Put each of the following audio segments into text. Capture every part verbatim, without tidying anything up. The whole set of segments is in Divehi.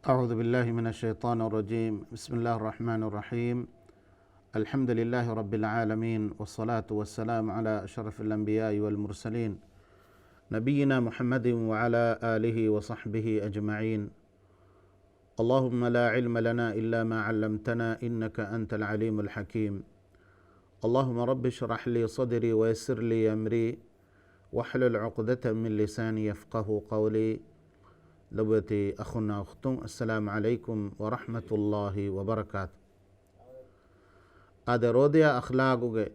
أعوذ بالله من الشيطان الرجيم. بسم الله الرحمن الرحيم. الحمد لله رب العالمين، والصلاة والسلام على أشرف الأنبياء والمرسلين، نبينا محمد وعلى آله وصحبه أجمعين. اللهم لا علم لنا إلا ما علمتنا إنك أنت العليم الحكيم. اللهم رب اشرح لي صدري ويسر لي أمري واحلل عقدة من لساني يفقهوا قولي. ލޮބުވެތި އަޚުންނާ އުޚްތުން، އައްސަލާމު ޢަލައިކުމް ވަރަޙްމަތުﷲި ވަބަރަކާތު. އާދެ، ރޯދިޔާ އަޚްލާގުގެ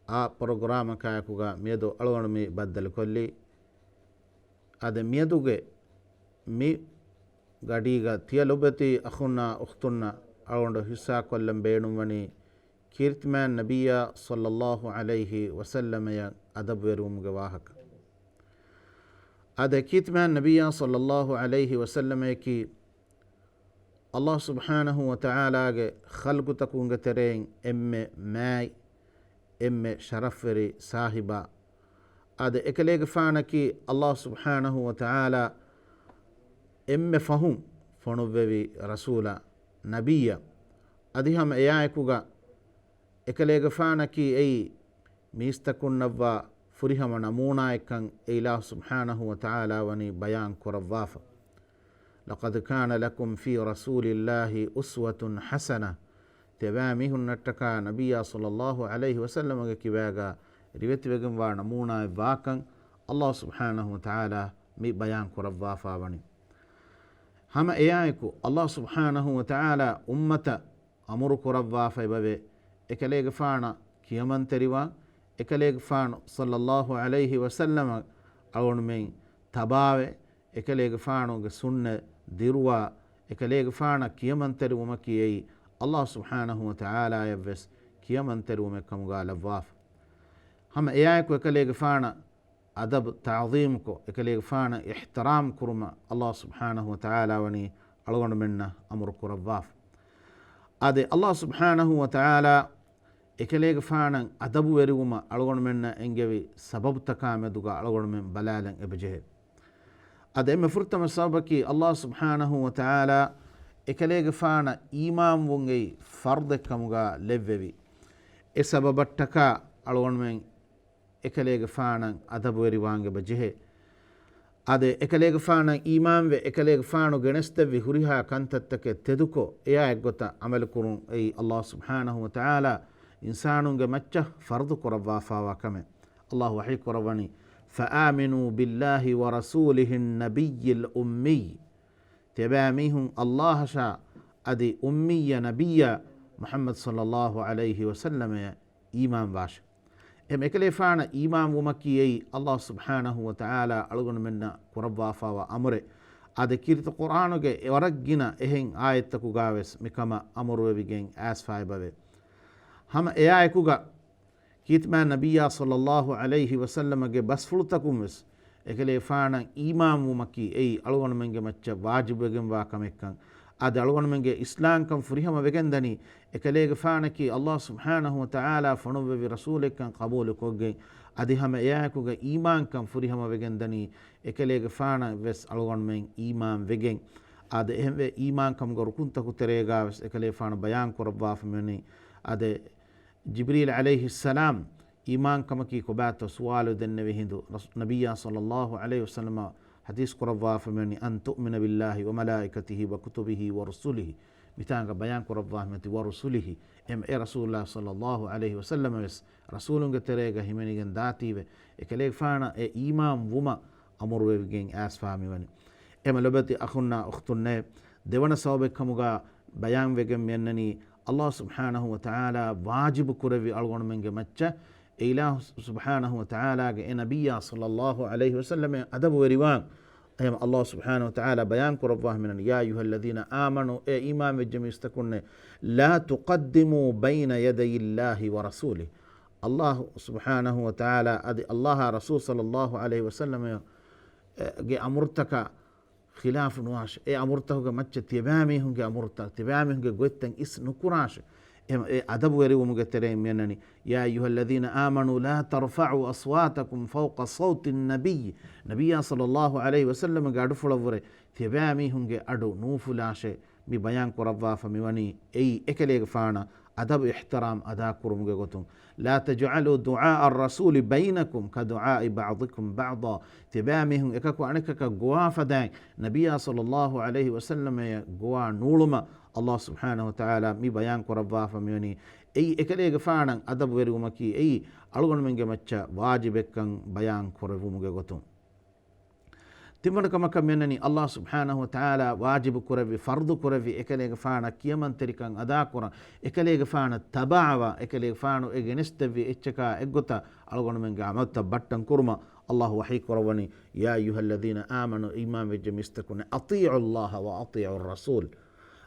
އާ ޕްރޮގްރާމަކާއެކުގަ މިއަދު އަޅުގަނޑު މި ބައްދަލުކޮށްލީ. އާދެ، މިއަދުގެ މި ގަޑީގަ ތިޔަ ލޮބުވެތި އަޚުންނާ އުޚްތުންނަށް އަޅުގަނޑު ހިއްސާކޮށްލަން ބޭނުންވަނީ ކީރިތިމާން ނަބިއްޔާ ޞައްލައްލާހު ޢަލައިހި ވަސައްލަމަޔަށް އަދަބުވެރިވުމުގެ ވާހަކަ. އާދެ، ކީރިތިމާން ނަބިއްޔާ ޞައްލައްލާހު ޢަލައިހި ވަސައްލަމަޔަކީ ﷲ ސުބްޙާނަހު ވަތަޢާލާގެ ޚަލްޤުތަކުންގެ ތެރެއިން އެންމެ މާތް، އެންމެ ޝަރަފްވެރި ސާހިބާ. އާދެ، އެކަލޭގެފާނަކީ ﷲ ސުބްޙާނަހު ވަތަޢާލާ އެންމެ ފަހުން ފޮނުއްވެވި ރަސޫލާ، ނަބިއްޔާ. އަދި ހަމަ އެއާއެކުގަ އެކަލޭގެފާނަކީ އެއީ މީސްތަކުންނަށްވާ ފުރިހަމަ ނަމޫނާއެއްކަން އެ އިލާހު ސުބްޙާނަހު ވަތަޢާލާ ވަނީ ބަޔާން ކުރައްވާފަ. لقد كان لكم في رسول الله أسوة حسنة. ތިޔަބައިމީހުންނަށްޓަކާ ނަބިއްޔާ ޞައްލައްލާހު ޢަލައިހި ވަސައްލަމަގެ ކިބާގަ ރިވެތިވެގެންވާ ނަމޫނާއެއް ވާކަން ﷲ ސުބްޙާނަހު ވަތަޢާލާ މި ބަޔާން ކުރައްވާފާ ވަނީ. ހަމަ އެއާއެކު ﷲ ސުބްޙާނަހު ވަތަޢާލާ އުއްމަތަށް އަމުރު ކުރައްވާފައިބަވޭ، އެކަލޭގެފާނަށް ކިޔަމަންތެރިވާން، އެކަލޭގެފާނު ޞައްލައްލާހު ޢަލައިހި ވަސައްލަމަށް އަޅުގަނޑުމެން ތަބާވެ، އެކަލޭގެފާނުގެ ސުންނަތް ދިރުވާ، އެކަލޭގެފާނަށް ކިޔަމަންތެރިވުމަކީ އެއީ ﷲ ސުބްޙާނަހު ވަތަޢާލާޔަށްވެސް ކިޔަމަންތެރިވުމެއް ކަމުގަ ލައްވާފަ. ހަމަ އެއާއެކު އެކަލޭގެފާނަށް އަދަބު ތަޢުޒީމުކޮށް، އެކަލޭގެފާނަށް އިޙްތިރާމް ކުރުމަށް ﷲ ސުބްޙާނަހު ވަތަޢާލާ ވަނީ އަޅުގަނޑުމެންނަށް އަމުރު ކުރައްވާފަ. އާދެ، ﷲ ސުބްޙާނަހު ވަތަޢާލާ އެކަލޭގެފާނަށް އަދަބުވެރިވުމަށް އަޅުގަނޑުމެންނަށް އެންގެވި ސަބަބުތަކާ މެދުގަ އަޅުގަނޑުމެން ބަލާލަން އެބަޖެހޭ. އަދި އެންމެ ފުރަތަމަ ސަބަބަކީ ﷲ ސުބްޙާނަހު ވަތަޢާލާ އެކަލޭގެފާނަށް އީމާންވުން އެއީ ފަރްޟެއް ކަމުގަ ލެއްވެވި. އެ ސަބަބަށްޓަކާ އަޅުގަނޑުމެން އެކަލޭގެފާނަށް އަދަބުވެރިވާން އެބަ ޖެހޭ. އާދެ، އެކަލޭގެފާނަށް އީމާންވެ، އެކަލޭގެފާނު ގެނެސްދެއްވި ހުރިހާ ކަންތައްތަކެއް ތެދުކޮށް، އެއާ އެއްގޮތަށް ޢަމަލުކުރުން އެއީ ﷲ ސުބްޙާނަހު ވަތަޢާލާ އިންސާނުންގެ މައްޗަށް ފަރުޟު ކުރައްވާފާވާ ކަމެއް. ﷲ ވަޙީ ކުރައްވަނީ، فآمنوا بالله ورسوله النبي الأمي. ތިޔަބައިމީހުން ﷲ އަށާ އަދި އުއްމިއްޔަ ނަބިއްޔާ މުޙައްމަދު ޞައްލައްލާހު ޢަލައިހި ވަސައްލަމަޔަށް އީމާންވާށެ. އެހެން އެކަލޭފާނަށް އީމާންވުމަކީ އެއީ ﷲ ސުބްޙާނަހު ވަތަޢާލާ އަޅުގަނޑުމެންނަށް ކުރައްވާފާވާ އަމުރެއް. އާދެ، ކީރިތި ޤުރްއާނުގެ ވަރަށް ގިނަ އެހެން އާޔަތްތަކުގަވެސް މިކަމަށް އަމުރުވެވިގެން އައިސްފައިބަވޭ. ހަމަ އެއާއެކުގަ ކީރިތިމާ ނަބިއްޔާ ޞައްލައްލާހު ޢަލައިހި ވަސައްލަމަގެ ބަސްފުޅުތަކުންވެސް އެކަލޭފާނަށް އީމާންވުމަކީ އެއީ އަޅުގަނޑުމެންގެ މައްޗަށް ވާޖިބުވެގެންވާ ކަމެއްކަން. އަދި އަޅުގަނޑުމެންގެ އިސްލާމްކަން ފުރިހަމަ ވެގެންދަނީ، އެކަލޭގެފާނަކީ ﷲ ސުބްޙާނަހު ވަތަޢާލާ ފޮނުއްވެވި ރަސޫލެއްކަން ޤަބޫލުކޮށްގެން، އަދި ހަމަ އެއާއެކުގަ އީމާންކަން ފުރިހަމަ ވެގެންދަނީ، އެކަލޭގެފާނަށްވެސް އަޅުގަނޑުމެން އީމާން ވެގެން. އާދެ، އެހެންވެ އީމާންކަމުގެ ރުކުންތަކު ތެރޭގަވެސް އެކަލޭފާނު ބަޔާން ކުރައްވާފަ މިވަނީ، އާދެ، ޖިބްރީލް ޢަލައިހިއްސަލާމް އީމާންކަމަކީ ކޮބާތޯ ސުވާލު ދެންނެވި ހިނދު، ރަސް-، ނަބިއްޔާ ޞައްލައްލާހު ޢަލައިހި ވަސައްލަމަ ޙަދީޘް ކުރައްވާފަ މިވަނީ، أن تؤمن بالله وملائكته وكتبه ورسله. މިތާނގަ ބަޔާން ކުރައްވާ މިއޮތީ ވަރުސުލިހި. އެމަ އެ ރަސޫލާ ޞައްލައްލާހު ޢަލައިހި ވަސައްލަމަ ވެސް ރަސޫލުންގެ ތެރޭގަ ހިމެނިގެން ދާތީވެ، އެކަލޭގެފާނަށް އެ އީމާން ވުމަށް އަމުރުވެވިގެން އައިސްފާ މިވަނީ. އެމަ ލޮބެތި އަޚުންނާ އުޚްތުންނޭ، ދެވަނަ ސަބަބެއް ކަމުގަ ބަޔާންވެގެން މިއަންނަނީ، ﷲ ސުބްޙާނަހު ވަތަޢާލާ ވާޖިބު ކުރެއްވި އަޅުގަނޑުމެންގެ މައްޗަށް އެ އިލާހު ސުބްޙާނަހު ވަތަޢާލާގެ އެ ނަބިއްޔާ ޞައްލައްލާހު ޢަލައިހި ވަސައްލަމަށް އަދަބުވެރިވާން. އެހެން ﷲ ސުބްޙާނަހު ވަތަޢާލާ ބަޔާން ކުރައްވާ މިނަން، يا أيها الذين آمنوا، އޭ އީމާން ވެއްޖެ މީސްތަކުންނޭ، لا تقدموا بين يدي الله ورسوله. ﷲ ސުބްޙާނަހު ވަތަޢާލާ އަދި ﷲ އާ ރަސޫލު ޞައްލައްލާހު ޢަލައިހި ވަސައްލަމަ ގެ އަމުރުތަކާ ޚިލާފު ނުވާށެ. އެ އަމުރުތަކުގެ މައްޗަށް ތިޔަބައިމީހުންގެ އަމުރުތައް، ތިޔަބައިމީހުންގެ ގޮތްތައް އިސް ނުކުރާށެ. އެ، އެ އަދަބުވެރިވުމުގެ ތެރެއިން މިއަންނަނީ، يا أيها الذين آمنوا لا ترفعوا أصواتكم فوق صوت النبي. ނަބިއްޔާ ޞައްލައްލާހު ޢަލައިހި ވަސައްލަމަގެ އަޑުފުޅަށްވުރެ ތިޔަބައިމީހުންގެ އަޑު ނޫފުލާށޭ މި ބަޔާން ކުރައްވާފަ މިވަނީ އެއީ އެކަލޭގެފާނަށް އަދަބު އިޙްތިރާމް އަދާކުރުމުގެ ގޮތުން. لا تجعلوا دعاء الرسول بينكم كدعاء بعضكم بعضا. ތިޔަބައިމީހުން އެކަކު އަނެކަކަށް ގޮވާ ފަދައިން ނަބިއްޔާ ޞައްލައްލާހު ޢަލައިހި ވަސައްލަމައަށް ގޮވާ ނޫޅުމަށް ﷲ ސުބްޙާނަހު ވަތަޢާލާ މި ބަޔާން ކުރައްވާފަ މިވަނީ. އެއީ އެކަލޭގެފާނަށް އަދަބުވެރިވުމަކީ އެއީ އަޅުގަނޑުމެންގެ މައްޗަށް ވާޖިބެއްކަން ބަޔާން ކުރެއްވުމުގެ ގޮތުން. ތިންވަނަ ކަމަކަށް މިއަންނަނީ ﷲ ސުބްޙާނަހު ވަތަޢާލާ ވާޖިބު ކުރެއްވި، ފަރްޟު ކުރެއްވި އެކަލޭގެފާނަށް ކިޔަމަންތެރިކަން އަދާކުރަން، އެކަލޭގެފާނަށް ތަބަޢަވާ، އެކަލޭގެފާނު އެ ގެނެސްދެއްވި އެއްޗަކާ އެއްގޮތަށް އަޅުގަނޑުމެންގެ ޢަމަލުތައް ބައްޓަން ކުރުމަށް ﷲ ވަޙީ ކުރައްވަނީ، يا أيها الذين آمنوا، އީމާންވެއްޖެ މީސްތަކުންނޭ، أطيعوا الله وأطيعوا الرسول.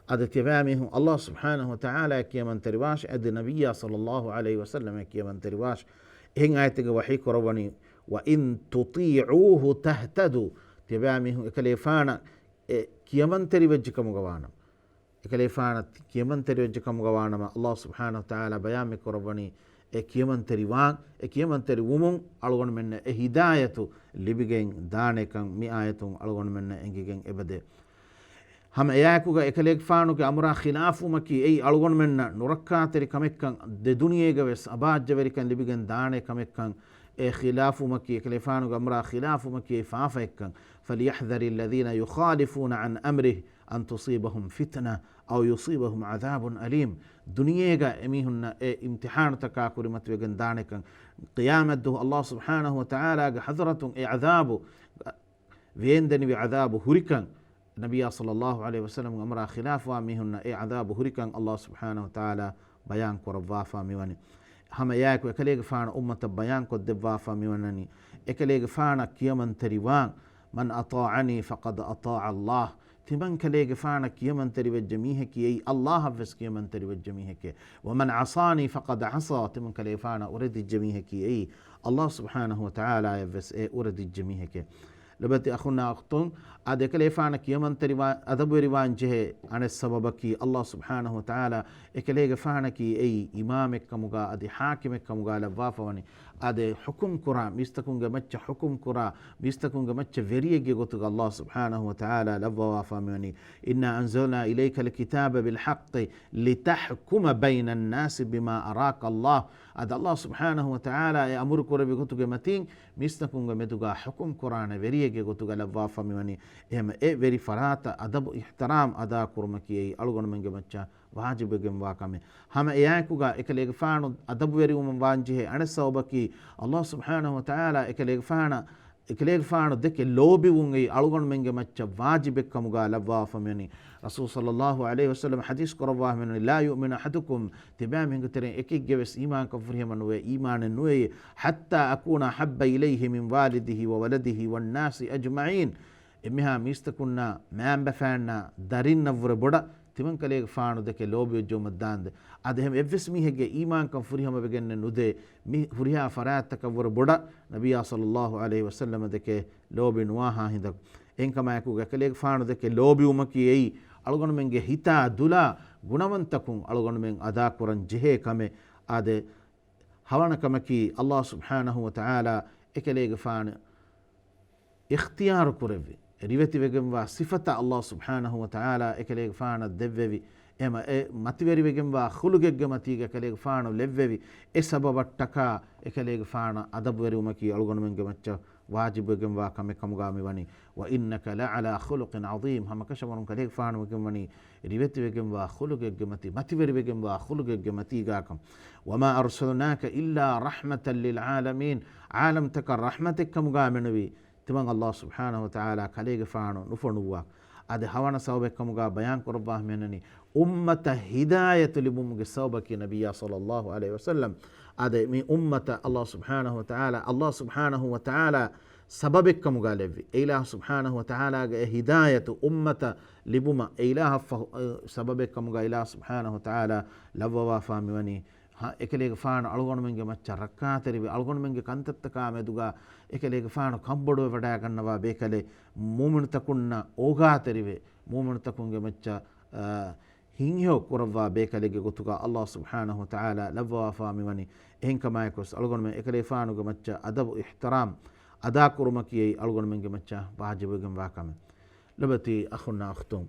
އަދި ތިޔަބައިމީހުން ﷲ ސުބްޙާނަހު ވަތަޢާލާ ކިޔަމަންތެރިވާށޭ، އަދި ނަބިއްޔާ ޞައްލައްލާހު ޢަލައިހި ވަސައްލަމަ ކިޔަމަންތެރިވާށޭ. އެހެން އާޔަތެއްގަ ވަޙީ ކުރައްވަނީ، وإن تطيعوه تهتدوا، ތިޔަބައިމީހުން އެކަލޭފާނަށް އެ ކިޔަމަންތެރިވެއްޖެ ކަމުގަ ވާނަމަ، އެކަލޭފާނަށް ކިޔަމަންތެރިވެއްޖެ ކަމުގަ ވާނަމަ، ﷲ ސުބްޙާނަހު ވަތަޢާލާ ބަޔާން މި ކުރައްވަނީ، އެ ކިޔަމަންތެރިވާން، އެ ކިޔަމަންތެރިވުމުން އަޅުގަނޑުމެންނަށް އެ ހިދާޔަތު ލިބިގެން ދާނެކަން މި އާޔަތުން އަޅުގަނޑުމެންނަށް އެނގިގެން އެބަދޭ. ހަމަ އެއާއެކުގަ އެކަލޭގެފާނުގެ އަމުރާ ޚިލާފުވުމަކީ އެއީ އަޅުގަނޑުމެންނަށް ނުރައްކާތެރި ކަމެއްކަން، ދެ ދުނިޔޭގަ ވެސް އަބާއްޖަވެރިކަން ލިބިގެން ދާނެ ކަމެއްކަން. އެ ޚިލާފުވުމަކީ، އެކަލޭފާނުގެ އަމުރާ ޚިލާފުވުމަކީ އެއީ ފާފައެއްކަން. فليحذر الذين يخالفون عن أمره أن تصيبهم فتنة أو يصيبهم عذاب أليم. ދުނިޔޭގަ އެމީހުންނަށް އެ އިމްތިޙާނުތަކާ ކުރިމަތިވެގެން ދާނެކަން، ޤިޔާމަތްދުވަހު ﷲ ސުބްޙާނަހު ވަތަޢާލާގެ ޙަޟްރަތުން އެ ޢަޛާބު، ވޭންދެނިވި ޢަޛާބު ހުރިކަން، ނަބިއްޔާ ޞައްލައްލާހު ޢަލައިހި ވަސައްލަމްގެ އަމުރާ ޚިލާފުވާ މީހުންނަށް އެ ޢަޛާބު ހުރިކަން ﷲ ސުބްޙާނަހު ވަތަޢާލާ ބަޔާން ކުރައްވާފާ މިވަނީ. ހަމަ އެއާއެކު އެކަލޭގެފާނު އުއްމަތަށް ބަޔާން ކޮށްދެއްވާފާ މިވަނަނީ، އެކަލޭގެފާނަށް ކިޔަމަންތެރިވާން، من أطاعني فقد أطاع الله. ތިމަން ކަލޭގެފާނަށް ކިޔަމަންތެރިވެއްޖެ މީހަކީ އެއީ ﷲ އަށްވެސް ކިޔަމަންތެރިވެއްޖެ މީހެކޭ. ومن عصاني فقد عصى. ތިމަން ކަލޭގެފާނަށް އުރެދިއްޖެ މީހަކީ އެއީ ﷲ ސުބްޙާނަހު ވަތަޢާލާއަށްވެސް އެ އުރެދިއްޖެ މީހެކޭ. ލޮބުވެތި އަޚުންނާ އުޚްތުން، އާދެ، އެކަލޭގެފާނަށް ކިޔަމަންތެރިވާ، އަދަބުވެރިވާން ޖެހޭ އަނެއް ސަބަބަކީ، ﷲ ސުބްޙާނަހު ވަތަޢާލާ އެކަލޭގެފާނަކީ އެއީ އިމާމެއްކަމުގާ އަދި ޙާކިމެއްކަމުގާ ލައްވާފަވަނީ. އާދެ، ޙުކުމް ކުރާ، މީސްތަކުންގެ މައްޗަށް ޙުކުމް ކުރާ، މީސްތަކުންގެ މައްޗަށް ވެރިއެއްގެ ގޮތުގަ ﷲ ސުބްޙާނަހު ވަތަޢާލާ ލައްވަވާފާ މިވަނީ، إنا أنزلنا إليك الكتاب بالحق لتحكم بين الناس بما أراك الله. އާދެ، ﷲ ސުބްޙާނަހު ވަތަޢާލާ އެ އަމުރު ކުރެއްވި ގޮތުގެ މަތީން މީސްތަކުންގެ މެދުގާ ޙުކުމް ކުރާނެ ވެރިއެއްގެ ގޮތުގަ ލައްވާފަ މިވަނީ. އެހެމަ އެ ވެރި ފަރާތަށް އަދަބު އިޙްތިރާމް އަދާ ކުރުމަކީ އެއީ އަޅުގަނޑުމެންގެ މައްޗަށް ވާޖިބުވެގެންވާ ކަމެއް. ހަމަ އެއާއެކުގަ އެކަލޭގެފާނު އަދަބުވެރިވުމަށް ވާންޖެހޭ އަނެއް ސަބަބަކީ، ﷲ ސުބްޙާނަހު ވަތަޢާލާ އެކަލޭގެފާނަށް، އެކަލޭގެފާނު ދެކެ ލޯބިވުން އެއީ އަޅުގަނޑުމެންގެ މައްޗަށް ވާޖިބެއްކަމުގާ ލައްވާފަ މިވަނީ. ރަސޫލު ޞައްލައްލާހު ޢަލައިހި ވަސައްލަމަ ޙަދީޘް ކުރައްވާ މިވަނީ، لا يؤمن أحدكم، ތިބާމީހުންގެ ތެރެއިން އެކެއްގެ ވެސް އީމާންކަން ފުރިހަމަ ނުވޭ، އީމާނެއް ނުވޭ، حتى أكون أحب إليه من والده وولده والناس أجمعين. އެންމެހާ މީސްތަކުންނާ، މައިންބަފައިންނާ، ދަރިންނަށްވުރެ ބޮޑަށް ތިމަން ކަލޭގެފާނު ދެކެ ލޯބިވެއްޖެއުމަށް ދާންދެ. އަދި އެހެން އެއްވެސް މީހެއްގެ އީމާންކަން ފުރިހަމަވެގެންނެއް ނުދޭ، މި ހުރިހާ ފަރާތްތަކަށްވުރެ ބޮޑަށް ނަބިއްޔާ ޞައްލައްލާހު ޢަލައިހި ވަސައްލަމަ ދެކެ ލޯބި ނުވާހާ ހިނދަކު. އެހެންކަމާއެކު އެކަލޭގެފާނު ދެކެ ލޯބިވުމަކީ އެއީ އަޅުގަނޑުމެންގެ ހިތާ ދުލާ ގުނަވަންތަކުން އަޅުގަނޑުމެން އަދާކުރަން ޖެހޭ ކަމެއް. އާދެ، ހަވަނަ ކަމަކީ، ﷲ ސުބްޙާނަހު ވަތަޢާލާ އެކަލޭގެފާނު އިޚްތިޔާރު ކުރެއްވި، ރިވެތިވެގެންވާ ސިފަތައް ﷲ ސުބްޙާނަހު ވަތަޢާލާ އެކަލޭގެފާނަށް ދެއްވެވި، އެހެމަ އެ މަތިވެރިވެގެންވާ ޚުލުގެއްގެ މަތީގަ އެކަލޭގެފާނު ލެއްވެވި، އެ ސަބަބަށްޓަކާ އެކަލޭގެފާނަށް އަދަބުވެރިވުމަކީ އަޅުގަނޑުމެންގެ މައްޗަށް ވާޖިބުވެގެންވާ ކަމެއް ކަމުގާ މިވަނީ. وإنك لعلى خلق عظيم. ހަމަކަށަވަރުން ކަލޭގެފާނު ވެގެންވަނީ ރިވެތިވެގެންވާ ޚުލުގެއްގެ މަތި، މަތިވެރިވެގެންވާ ޚުލުގެއްގެ މަތީގާކަން. وما أرسلناك إلا رحمة للعالمين. ޢާލަމްތަކަށް ރަޙްމަތެއްކަމުގާ މެނުވީ ތިމަން ﷲ ސުބްޙާނަހު ވަތަޢާލާ ކަލޭގެފާނު ނުފޮނުއްވާ. އަދި ހަވަނަ ސަބަބެއްކަމުގާ ބަޔާން ކުރައްވާ މިއަންނަނީ، އުއްމަތަށް ހިދާޔަތު ލިބުމުގެ ސަބަބަކީ ނަބިއްޔާ ޞައްލައްލާހު ޢަލައިހި ވަސައްލަމް. އާދެ، މި އުއްމަތަށް ﷲ ސުބްޙާނަހު ވަތަޢާލާ، ﷲ ސުބްޙާނަހު ވަތަޢާލާ ސަބަބެއްކަމުގާ ލެއްވި. އެ އިލާހު ސުބްޙާނަހު ވަތަޢާލާގެ އެ ހިދާޔަތު އުއްމަތަށް ލިބުމަށް އެ އިލާހަށްފަހު، އެ، ސަބަބެއްކަމުގާ އިލާހު ސުބްޙާނަހު ވަތަޢާލާ ލައްވަވާފާ މިވަނީ. ހަ، އެކަލޭގެފާނު އަޅުގަނޑުމެންގެ މައްޗަށް ރައްކާތެރިވެ، އަޅުގަނޑުމެންގެ ކަންތައްތަކާ މެދުގާ އެކަލޭގެފާނު ކަންބޮޑުވެވަޑައިގަންނަވާ ބޭކަލެއް، މުއުމިނުތަކުންނަށް އޯގާތެރިވެ، މުއުމިނުތަކުންގެ މައްޗަށް، އާ، ހިތްހެޔޮ ކުރައްވާ ބޭކަލެއްގެ ގޮތުގަ ﷲ ސުބްޙާނަހު ވަތަޢާލާ ލައްވަވާފާ މިވަނީ. އެހެންކަމާއެކުވެސް އަޅުގަނޑުމެން އެކަލޭފާނުގެ މައްޗަށް އަދަބު އިޙްތިރާމް އަދާކުރުމަކީ އެއީ އަޅުގަނޑުމެންގެ މައްޗަށް ވާޖިބުވެގެންވާ ކަމެއް. ލޮބުވެތި އަޚުންނާ އުޚްތުން،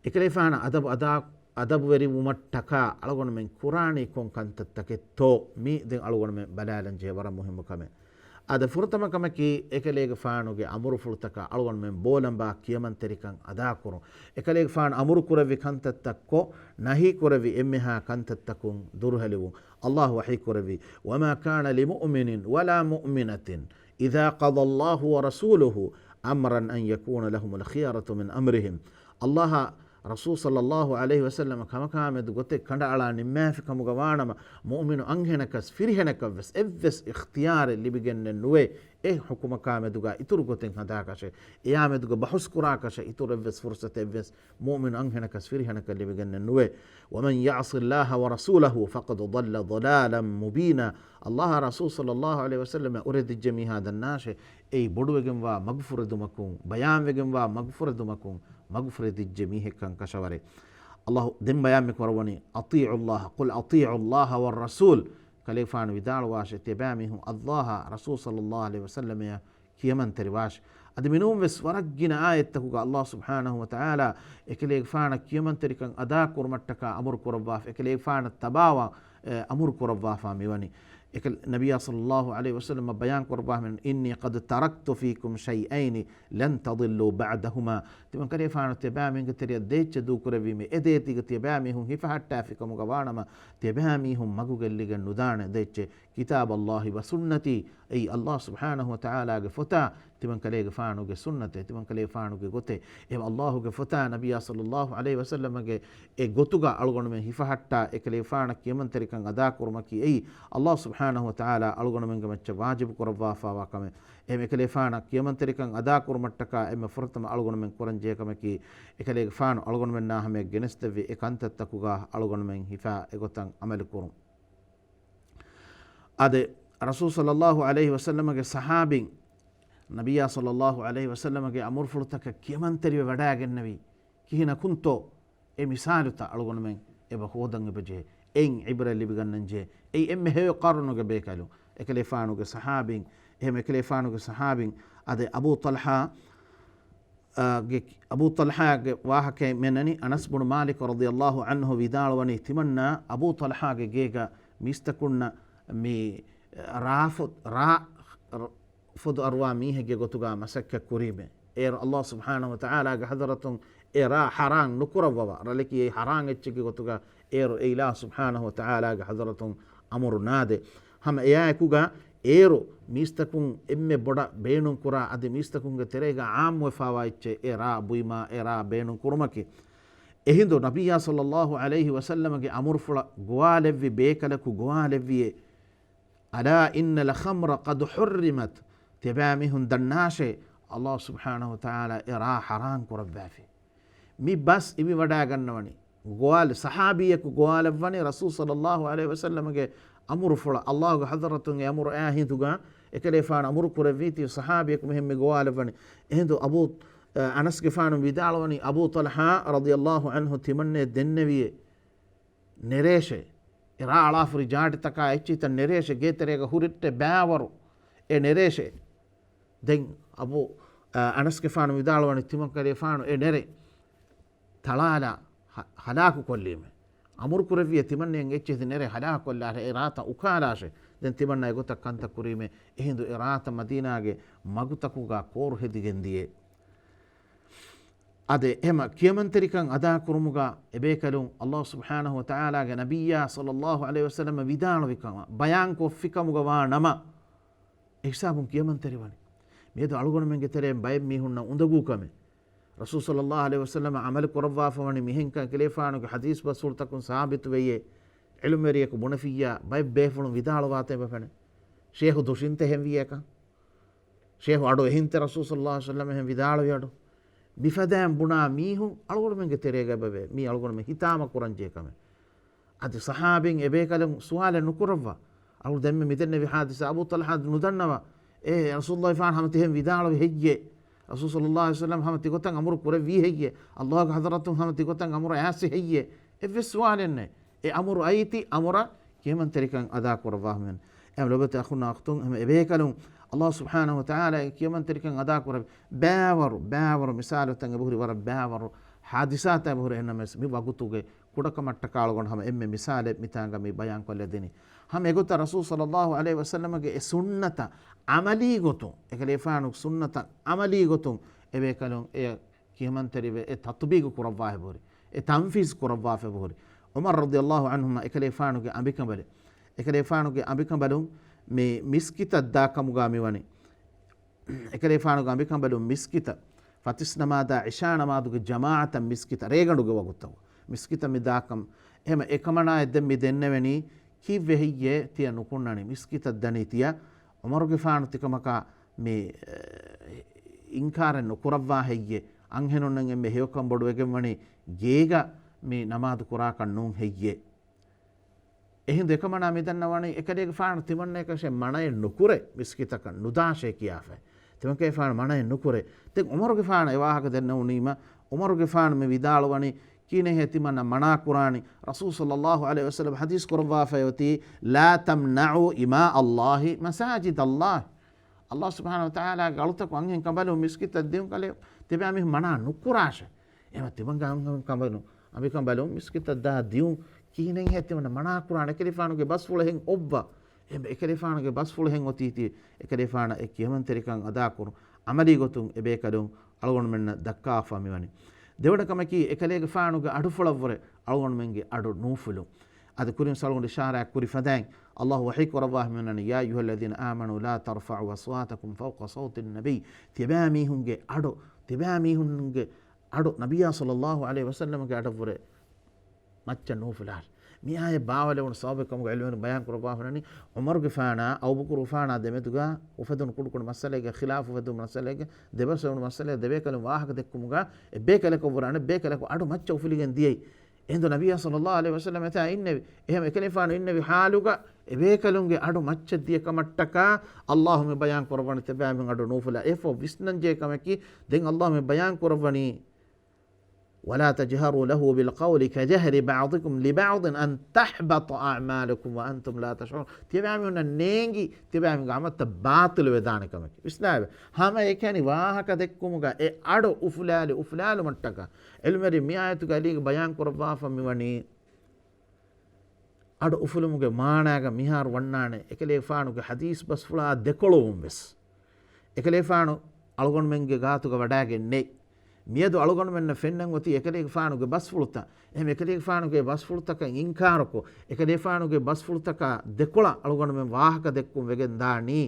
އެކަލޭފާނަށް އަދަބު އަދާ، އަދަބުވެރިވުމަށްޓަކާ އަޅުގަނޑުމެން ކުރާނީ ކޮން ކަންތައްތަކެއްތޯ؟ މީ ދެން އަޅުގަނޑުމެން ބަލާލަން ޖެހޭ ވަރަށް މުހިއްމު ކަމެއް. އާދެ، ފުރަތަމަ ކަމަކީ، އެކަލޭގެފާނުގެ އަމުރުފުޅުތަކަށް އަޅުގަނޑުމެން ބޯލަނބާ ކިޔަމަންތެރިކަން އަދާކުރުން. އެކަލޭގެފާނު އަމުރު ކުރެއްވި ކަންތައްތައްކޮށް، ނަހީ ކުރެއްވި އެންމެހާ ކަންތައްތަކުން ދުރުހެލިވުން. ﷲ ވަޙީ ކުރެއްވި، وما كان لمؤمن ولا مؤمنة إذا قضى الله ورسوله أمرا أن يكون لهم الخيرة من أمرهم. ﷲ އާ ރަސޫލު ޞައްލައްލާހު ޢަލައިހި ވަސައްލަމަ ކަމަކާމެދު ގޮތެއް ކަނޑައަޅާ ނިންމާފި ކަމުގަ ވާނަމަ، މުއުމިނު އަންހެނަކަސް ފިރިހެނަކަށްވެސް އެއްވެސް އިޚްތިޔާރެއް ލިބިގެންނެއް ނުވޭ، އެ ޙުކުމަކާމެދުގަ އިތުރު ގޮތެއް ހަދާކަށެއް، އެއާމެދުގަ ބަހުސްކުރާކަށެއް އިތުރު އެއްވެސް ފުރުޞަތެއްވެސް މުއުމިނު އަންހެނަކަސް ފިރިހެނަކަށް ލިބިގެންނެއް ނުވޭ. ومن يعص الله ورسوله فقد ضل ضلالا مبينا. ﷲ އާ ރަސޫލު ޞައްލައްލާހު ޢަލައިހި ވަސައްލަމަށް އުރެދިއްޖެ މީހާ ދަންނާށޭ، އެއީ ބޮޑުވެގެންވާ މަގުފުރެދުމަކުން، ބަޔާންވެގެންވާ މަގުފުރެދުމަކުން މަގުފުރެދިއްޖެ މީހެއްކަން ކަށަވަރޭ. ﷲ ދެން ބަޔާން މި ކުރައްވަނީ، أطيعوا الله، قل أطيعوا الله والرسول. ކަލޭގެފާނު ވިދާޅުވާށޭ، ތިޔަބައިމީހުން ﷲ އާ ރަސޫލު ޞައްލައްލާހު ޢަލައިހި ވަސައްލަމަށް ކިޔަމަންތެރިވާށި. އަދި މިނޫންވެސް ވަރަށް ގިނަ އާޔަތްތަކުގަ ﷲ ސުބްޙާނަހު ވަތަޢާލާ އެކަލޭގެފާނަށް ކިޔަމަންތެރިކަން އަދާކުރުމަށްޓަކާ އަމުރު ކުރައްވާފަ، އެކަލޭގެފާނަށް ތަބާވާން، އެ، އަމުރު ކުރައްވާފާ މިވަނީ. އެކަލް-، ނަބިއްޔާ ޞައްލައްލާހު ޢަލައިހި ވަސައްލަމަށް ބަޔާން ކުރައްވާފަ، إني قد تركت فيكم شيئين لن تضلوا بعدهما. ތިމަން ކަލޭގެފާނު ތިޔަބައިމީހުންގެ ތެރެއަށް ދޭއްޗެއް ދޫކުރެއްވީމޭ، އެ ދޭތީގަ ތިޔަބައިމީހުން ހިފަހައްޓާފި ކަމުގަ ވާނަމަ، ތިޔަބައިމީހުން މަގުގެއްލިގެން ނުދާނެ ދޭއްޗެއް. كتاب الله وسنتي، އެއީ ﷲ ސުބްޙާނަހު ވަތަޢާލާގެ ފޮތާ، ތިމަން ކަލޭގެފާނުގެ ސުންނަތެއް، ތިމަން ކަލޭގެފާނުގެ ގޮތެއް. އެ ﷲގެ ފޮތާ، ނަބިއްޔާ ޞައްލައްލާހު ޢަލައިހި ވަސައްލަމަގެ އެ ގޮތުގަ އަޅުގަނޑުމެން ހިފަހައްޓާ، އެކަލޭގެފާނަށް ކިޔަމަންތެރިކަން އަދާކުރުމަކީ އެއީ ﷲ ސުބްޙާނަހު ވަތަޢާލާ އަޅުގަނޑުމެންގެ މައްޗަށް ވާޖިބު ކުރައްވާފާވާ ކަމެއް. އެހެން އެކަލޭގެފާނަށް ކިޔަމަންތެރިކަން އަދާކުރުމަށްޓަކާ އެންމެ ފުރަތަމަ އަޅުގަނޑުމެން ކުރަންޖެހޭ ކަމަކީ، އެކަލޭގެފާނު އަޅުގަނޑުމެންނާ ހަމަޔަށް ގެނެސްދެއްވި އެ ކަންތައްތަކުގަ އަޅުގަނޑުމެން ހިފާ އެގޮތަށް ޢަމަލުކުރުން. އާދެ، ރަސޫލު ޞައްލައްލާހު ޢަލައިހި ވަސައްލަމަގެ ޞަޙާބީން، ނަބިއްޔާ ޞައްލައްލާހު ޢަލައިހި ވަސައްލަމަގެ އަމުރުފުޅުތަކަށް ކިޔަމަންތެރިވެ ވަޑައިގެންނެވީ ކިހިނަކުންތޯ؟ އެ މިސާލުތައް އަޅުގަނޑުމެން އެބަ ހޯދަން އެބަޖެހޭ. އެއިން ޢިބްރަތް ލިބިގަންނަންޖެހޭ. އެއީ އެންމެ ހެޔޮ ޤަރުނުގެ ބޭކަލުން. އެކަލޭފާނުގެ ޞަޙާބީން، އެހެން އެކަލޭފާނުގެ ޞަޙާބީން، އާދެ، އަބޫ ޠަލްޙާ، އާ، ގެ، އަބޫ ޠަލްޙާގެ ވާހަކައެއް މެންނަނީ، އަނަސް ބުނު މާލިކު ރަޟިޔައްލާހު ޢަންހު ވިދާޅުވަނީ، ތިމަންނާ އަބޫ ޠަލްޙާގެ ގޭގަ މީސްތަކުންނަށް މި ރާ ފޮ، ރާ ފޮދު އަރުވާ މީހެއްގެ ގޮތުގަ މަސައްކަތް ކުރީމޭ. އޭރު ﷲ ސުބްޙާނަހު ވަތަޢާލާގެ ޙަޟްރަތުން އެ ރާ ޙަރާން ނުކުރައްވަވާ، ރަލަކީ އެއީ ޙަރާން އެއްޗެއްގެ ގޮތުގަ އޭރު އެ އިލާހު ސުބްޙާނަހު ވަތަޢާލާގެ ޙަޟްރަތުން އަމުރު ނާދޭ. ހަމަ އެއާއެކުގަ އޭރު މީސްތަކުން އެންމެ ބޮޑަށް ބޭނުންކުރާ، އަދި މީސްތަކުންގެ ތެރޭގަ ޢާއްމުވެފާވާ އެއްޗެއް އެ ރާ ބުއިމާ، އެ ރާ ބޭނުން ކުރުމަކީ. އެހިނދު ނަބިއްޔާ ޞައްލައްލާހު ޢަލައިހި ވަސައްލަމަގެ އަމުރުފުޅަށް ގޮވާލެއްވި ބޭކަލަކު ގޮވާލެއްވިއޭ، ألا إن الخمر قد حرمت. ތިޔަބައިމީހުން ދަންނާށޭ، ﷲ ސުބްޙާނަހު ވަތަޢާލާ އެ ރާ ޙަރާން ކުރައްވާފި. މި ބަސް އިވިވަޑައިގަންނަވަނީ. ގޮވާލި، ޞަޙާބީއަކު ގޮވާލައްވަނީ ރަސޫލު ޞައްލައްލާހު ޢަލައިހި ވަސައްލަމަގެ އަމުރުފުޅަށް، ﷲގެ ޙަޟްރަތުން އެ އަމުރު އައި ހިނދުގަ، އެކަލޭފާނު އަމުރު ކުރެއްވީތީ ޞަޙާބީއަކު މިހެން މި ގޮވާލައްވަނީ. އެހިނދު އަބޫ، އަ، އަނަސްގެފާނު ވިދާޅުވަނީ، އަބޫ ޠަލްޙާ ރަޟިޔައްލާހު ޢަންހު ތިމަންނެ ދެންނެވިއޭ. ނެރޭށޭ. އެ ރާ އަޅާފުރި ޖާޑިތަކާ އެއްޗިތައް ނެރޭށޭ، ގޭތެރޭގަ ހުރިއްޓެ ބައިވަރު. އެ ނެރޭށޭ. ދެން އަބޫ، އަ، އަނަސްގެފާނު ވިދާޅުވަނީ ތިމަންކަލޭފާނު އެ ނެރެ ތަޅާލާ ހަ، ހަލާކު ކޮށްލީމޭ. އަމުރު ކުރެއްވިއޭ ތިމަންނައަށް އެއްޗެހި ނެރެ ހަލާކު ކޮށްލާށޭ، އެ ރާތައް އުކާލާށޭ. ދެން ތިމަންނަ އެގޮތަށް ކަންތައް ކުރީމޭ. އެހިނދު އެ ރާތައް މަދީނާގެ މަގުތަކުގަ ކޯރު ހެދިގެން ދިޔޭ. އާދެ، އެހެމަ ކިޔަމަންތެރިކަން އަދާކުރުމުގަ އެބޭކަލުން ﷲ ސުބްޙާނަހު ވަތަޢާލާގެ ނަބިއްޔާ ޞައްލައްލާހު ޢަލައިހި ވަސައްލަމަ ވިދާޅުވި ކަމަށް ބަޔާންކޮށްފި ކަމުގަ ވާ ނަމަ، އެހިސާބުން ކިޔަމަންތެރިވަނީ. މިއަދު އަޅުގަނޑުމެންގެ ތެރެއިން ބައެއް މީހުންނަށް އުނދަގޫ ކަމެއް. ރަސޫލު ޞައްލައްލާހު ޢަލައިހި ވަސައްލަމަ ޢަމަލު ކުރައްވާފަ ވަނީ މިހެންކަން އެކަލޭފާނުގެ ޙަދީޘް ބަސްފުޅުތަކުން ސާބިތުވެޔޭ. ޢިލްމުވެރިޔަކު ބުނެފިއްޔާ ބައެއް ބޭފުޅުން ވިދާޅުވާތަން އެބަ ފެނޭ. ޝޭޚު ދުށިންތަ އެހެން ވިއްޔާކަން؟ ޝޭޚު އަޑު އެހިންތަ ރަސޫލު ޞައްލައްލާހު ޢަލައިހި ވަސައްލަމަ އެހެން ވިދާޅުވި އަޑު؟ މިފަދައިން ބުނާ މީހުން އަޅުގަނޑުމެންގެ ތެރޭގަ އެބަވޭ. މީ އަޅުގަނޑުމެން ހިތާމަ ކުރަންޖެހޭ ކަމެއް. އަދި ޞަޙާބީން އެބޭކަލުން ސުވާލެއް ނުކުރައްވާ. އަޅު ދެންމެ މިދެންނެވި ޙާދިސާ އަބޫ ޠަލްޙާ ނުދަންނަވާ. އޭ ރަސޫލުﷲ ފާން ހަމަ ތިހެން ވިދާޅުވި ހެއްޔޭ؟ ރަސޫލު ޞައްލައްލާހު ޢަލައިހި ވަސައްލަމަ ހަމަ ތިގޮތަށް އަމުރު ކުރެއްވީ ހެއްޔޭ؟ ﷲގެ ޙަޟްރަތުން ހަމަ ތިގޮތަށް އަމުރު އައިސް ހެއްޔޭ؟ އެއްވެސް ސުވާލެއް ނެތް. އެ އަމުރު އައީތީ އަމުރަށް ކިޔަމަންތެރިކަން އަދާ ކުރައްވާ ހަމައިން. އެހެން ލޮބުވެތި އަޚުންނާ އުޚްތުން، އެހެން އެބޭކަލުން އަﷲ ސުބްޙާނަހޫ ވަތަޢާލާގެ ކިޔަމަންތެރިކަން އަދާކުރެވި ބައިވަރު، ބައިވަރު މިސާލުތައް އެބަހުރި، ވަރަށް ބައިވަރު ޙާދިސާތައް އެބަހުރި. އެހެންނަމަވެސް މި ވަގުތުގެ ކުޑަކަމަށްޓަކާ އަޅުގަނޑު ހަމަ އެންމެ މިސާލެއް މިތާނގަ މި ބަޔާންކޮށްލަދިނީ. ހަމަ އެގޮތަށް ރަސޫލު ޞައްލަﷲު ޢަލައިހި ވަސައްލަމަގެ އެ ސުންނަތަށް ޢަމަލީ ގޮތުން، އެކަލޭގެފާނުގެ ސުންނަތަށް ޢަމަލީ ގޮތުން އެބޭކަލުން އެ ކިޔަމަންތެރިވެ އެ ތަޠުބީގު ކުރައްވާފަ އެބަހުރި، އެ ތަންފީޒު ކުރައްވާފަ އެބަހުރި. ޢުމަރު ރަޟިޔަﷲު ޢަންހުމާ އެކަލޭގެފާނުގެ އަނބިކަނބަލެއް، އެކަލޭގެފާނުގެ އަނބިކަނބަލުން މި މިސްކިތަށް ދާ ކަމުގަ މިވަނީ. އެކަލޭގެފާނުގެ އަނބިކަނބަލުން މިސްކިތަށް ފަތިސް ނަމާދާ ޢިޝާ ނަމާދުގެ ޖަމާޢަތަށް މިސްކިތަށް ރޭގަނޑުގެ ވަގުތަށް މިސްކިތަށް މި ދާކަން. އެހެމަ އެކަމަނާ އެއްދެން މި ދެންނެވެނީ ކީއްވެ ހެއްޔޭ ތިޔަ ނުކުންނަނީ؟ މިސްކިތަށް ދަނީ ތިޔަ ޢުމަރުގެފާނު ތިކަމަކާ މި، އެ، އިންކާރެއް ނުކުރައްވާ ހެއްޔޭ؟ އަންހެނުންނަށް އެންމެ ހެޔޮކަން ބޮޑުވެގެންވަނީ ގޭގަ މި ނަމާދު ކުރާކަށް ނޫން ހެއްޔޭ؟ އެހިނދު އެކަމަނާ މިދަންނަވަނީ އެކަލޭގެފާނު ތިމަންނަޔަކަށެއް މަނައެއް ނުކުރޭ މިސްކިތަކަށް ނުދާށޭ ކިޔާފައި. ތިމަންކަލޭގެފާނު މަނައެއް ނުކުރޭ. ދެން ޢުމަރުގެފާނަށް އެ ވާހަކަ ދެންނެވުނީމަ، ޢުމަރުގެފާނު މި ވިދާޅުވަނީ ކިހިނެއްހޭ ތިމަންނަ މަނާ ކުރާނީ؟ ރަސޫލު ޞައްލަﷲު ޢަލައިހި ވަސައްލަމަ ޙަދީޘް ކުރައްވާފައި އޮތީ، "لا تمنعوا إماء الله مساجد الله." އަﷲ ސުބްޙާނަހޫ ވަތަޢާލާގެ އަޅުތަކުން އަންހެން ކަނބަލުން މިސްކިތަށް ދިއުން ކަލޭ ތިބާމީހުން މަނާ ނުކުރާށޭ. އެހެމަ ތިމަންގެ އަންހެން ކަނބަލުން، އަނބިކަނބަލުން މިސްކިތަށް ދާ ދިއުން ކިހިނެއްހޭ ތިމަންނަ މަނާ ކުރާނީ؟ އެކަލޭގެފާނުގެ ބަސްފުޅެއް ހެން އޮއްވަ. އެހެން އެކަލޭގެފާނުގެ ބަސްފުޅެއް ހެން އޮތީތީ އެކަލޭގެފާނަށް އެ ކިޔަމަންތެރިކަން އަދާކުރުން ޢަމަލީ ގޮތުން އެބޭކަލުން އަޅުގަނޑުމެންނަށް ދައްކާފަ މިވަނީ. ދެވަނަ ކަމަކީ، އެކަލޭގެފާނުގެ އަޑުފުޅަށްވުރެ އަޅުގަނޑުމެންގެ އަޑު ނޫފުލުން. އަދި ކުރިން އަޅުގަނޑު އިޝާރާތް ކުރި ފަދައިން، އަﷲ ވަޙީ ކުރައްވާ މިވަނީ، "يا أيها الذين آمنوا لا ترفعوا أصواتكم فوق صوت النبي." ތިބާމީހުންގެ އަޑު، ތިބާމީހުންގެ އަޑު ނަބިއްޔާ ޞައްލަﷲު ޢަލައިހި ވަސައްލަމަގެ އަޑަށްވުރެ މައްޗަށް ނޫފުލާށޭ. މި އާޔަތް ބާވައިލެވުނު ސަބަބެއް ކަމުގަ ޢިލްމުވެރިން ބަޔާން ކުރައްވާފަ މިވަނީ، ޢުމަރުގެފާނާ އަބޫބަކުރުގެފާނާ ދެމެދުގަ އުފެދުނު ކުޑަކުޑަ މައްސަލައެއްގަ، ޚިލާފު އުފެދުނު މައްސަލައެއްގަ، ދެބަސްވެވުނު މައްސަލައެއް ދެބޭކަލުން ވާހަކަ ދެއްކުމުގަ އެއްބޭކަލަކަށްވުރެ އަނެއްބޭކަލަކު އަޑު މައްޗަށް އުފުލިގެން ދިޔައީ. އެހިނދު ނަބިއްޔާ ޞައްލަﷲު ޢަލައިހި ވަސައްލަމަ އެތާ އިންނެވި. އެހެން އެކަލޭގެފާނު އިންނެވި ޙާލުގަ އެބޭކަލުންގެ އަޑު މައްޗަށް ދިޔަ ކަމަށްޓަކާ އަﷲ މި ބަޔާން ކުރައްވަނީ ތިބާމީހުން އަޑު ނޫފުލާށޭ. އެއަށްފަހު ވިސްނަންޖެހޭ ކަމަކީ، ދެން އަﷲ މި ބަޔާން ކުރައްވަނީ، "ولا تجهروا له بالقول كجهر بعضكم لبعض أن تحبط أعمالكم وأنتم لا تشعرون." ތިބާމީހުންނަށް ނޭނގި، ތިބާމީހުންގެ ޢަމަލުތައް ބާޠިލުވެދާނެ ކަމަކީ. ވިސްނާބަ. ހަމައެކަނި ވާހަކަ ދެއްކުމުގަ އެ އަޑު އުފުލާލި، އުފުލާލުމަށްޓަކާ. ޢިލްމުވެރިން މި އާޔަތުގަ ޢަލީގެ ބަޔާން ކުރައްވާފަ މިވަނީ، އަޑު އުފުލުމުގެ މާނާގަ މިހާރު ވަންނާނެ، އެކަލޭގެފާނުގެ ޙަދީޘް ބަސްފުޅާ ދެކޮޅުވުން ވެސް. އެކަލޭގެފާނު އަޅުގަނޑުމެންގެ ގާތުގަ ވަޑައިގެން ނެތް. މިއަދު އަޅުގަނޑުމެންނަށް ފެންނަން އޮތީ އެކަލޭގެފާނުގެ ބަސްފުޅުތައް. އެހެން އެކަލޭގެފާނުގެ ބަސްފުޅުތަކަށް އިންކާރުކޮށް، އެކަލޭގެފާނުގެ ބަސްފުޅުތަކާ ދެކޮޅަށް އަޅުގަނޑުމެން ވާހަކަ ދެއްކުން ވެގެން ދާނީ.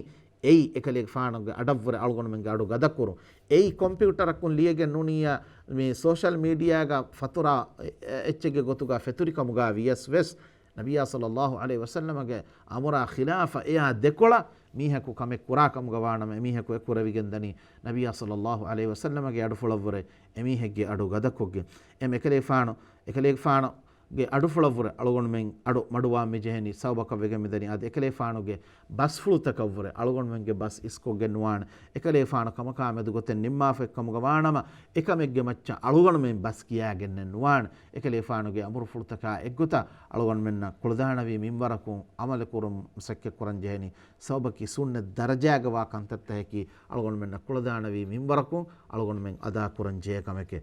އެއީ އެކަލޭގެފާނުގެ އަޑަށްވުރެ އަޅުގަނޑުމެންގެ އަޑު ގަދަކުރުން. އެއީ ކޮމްޕިއުޓަރަކުން ލިޔެގެން ނޫނިއްޔާ މި ސޯޝަލް މީޑިއާގަ ފަތުރާ އެ-، އެއްޗެއްގެ ގޮތުގަ ފެތުރިކަމުގަ ވިޔަސް ވެސް، ނަބިއްޔާ ޞައްލަﷲު ޢަލައިހި ވަސައްލަމަގެ އަމުރާ ޚިލާފަށް އެއާ ދެކޮޅަށް މީހަކު ކަމެއް ކުރާ ކަމުގަ ވާނަމަ، އެމީހަކު އެ ކުރެވިގެން ދަނީ ނަބިއްޔާ ޞައްލަﷲު ޢަލައިހި ވަސައްލަމަގެ އަޑުފުޅަށްވުރެ އެމީހެއްގެ އަޑު ގަދަކޮށްގެން. އެމް އެކަލޭގެފާނު، އެކަލޭގެފާނު ގެ އަޑުފުޅަށްވުރެ އަޅުގަނޑުމެން އަޑު މަޑުވާން މިޖެހެނީ ސަބަބަކަށް ވެގެން މިދަނީ. އަދި އެކަލޭގެފާނުގެ ބަސްފުޅުތަކަށްވުރެ އަޅުގަނޑުމެންގެ ބަސް އިސްކޮށްގެން ނުވާނެ. އެކަލޭގެފާނު ކަމަކާ މެދު ގޮތެއް ނިންމާފައި ކަމުގަ ވާނަމަ، އެކަމެއްގެ މައްޗަށް އަޅުގަނޑުމެން ބަސް ކިޔާގެންނެއް ނުވާނެ. އެކަލޭގެފާނުގެ އަމުރުފުޅުތަކާ އެއްގޮތަށް އަޅުގަނޑުމެންނަށް ކުޅަދާނަވީ މިންވަރަކުން ޢަމަލުކުރުން މަސައްކަތްކުރަން ޖެހެނީ. ސަބަބަކީ ސުންނަތް ދަރަޖާގަ ވާ ކަންތައްތަކަކީ އަޅުގަނޑުމެންނަށް ކުޅަދާނަވީ މިންވަރަކުން އަޅުގަނޑުމެން އަދާކުރަން ޖެހޭ ކަމެކޭ.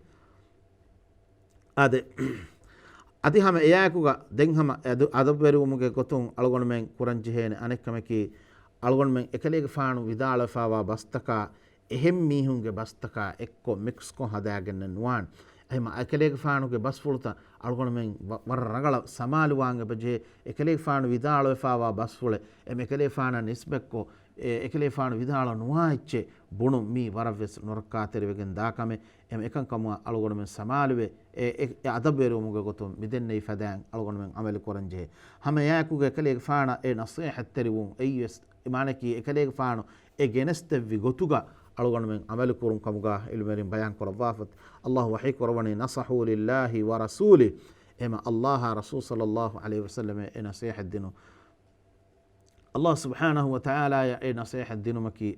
އާދެ، އަދި ހަމަ އެއާއެކުގަ ދެން ހަމަ އަދު-، އަދަބުވެރިވުމުގެ ގޮތުން އަޅުގަނޑުމެން ކުރަން ޖެހޭނެ އަނެއްކަމަކީ، އަޅުގަނޑުމެން އެކަލޭގެފާނު ވިދާޅުވެފާވާ ބަސްތަކާ އެހެން މީހުންގެ ބަސްތަކާ އެއްކޮށް މިކްސްކޮށް ހަދާގެންނެއް ނުވާނެ. އެހެން އެކަލޭގެފާނުގެ ބަސްފުޅުތައް އަޅުގަނޑުމެން ވަ-، ވަރަށް ރަނގަޅަށް ސަމާލުވާން އެބަޖެހޭ. އެކަލޭގެފާނު ވިދާޅުވެފާވާ ބަސްފުޅެއް އެމް އެކަލޭގެފާނަށް ނިސްބަތްކޮށް، އެ-، އެކަލޭގެފާނު ވިދާޅު ނުވާ އެއްޗެއް ބުނުން މީ ވަރަށްވެސް ނުރައްކާތެރިވެގެން ދާ ކަމެއް. އެމް އެކަން ކަމުގަ އަޅުގަނޑުމެން ސަމާލުވެ، އެ، އެ، އެ އަދަބުވެރިވުމުގެ ގޮތުން މިދެންނެވި ފަދައިން އަޅުގަނޑުމެން ޢަމަލު ކުރަން ޖެހޭ. ހަމަ އެއާއެކުގަ އެކަލޭގެފާނަށް އެ ނަޞޭޙަތްތެރިވުން އެއީވެސް، މާނައަކީ އެކަލޭގެފާނު އެ ގެނެސްދެއްވި ގޮތުގަ އަޅުގަނޑުމެން ޢަމަލު ކުރުން ކަމުގަ ޢިލްމުވެރިން ބަޔާން ކުރައްވާފަ. އަﷲ ވަޙީ ކުރައްވަނީ، "نصحوا لله ورسوله." އެމަ އަﷲއާ ރަސޫލު ޞައްލަﷲު ޢަލައިހި ވަސައްލަމަށް އެ ނަޞޭޙަތް ދިނުން. އަﷲ ސުބްޙާނަހޫ ވަތަޢާލާއަށް އެ ނަޞޭޙަތް ދިނުމަކީ،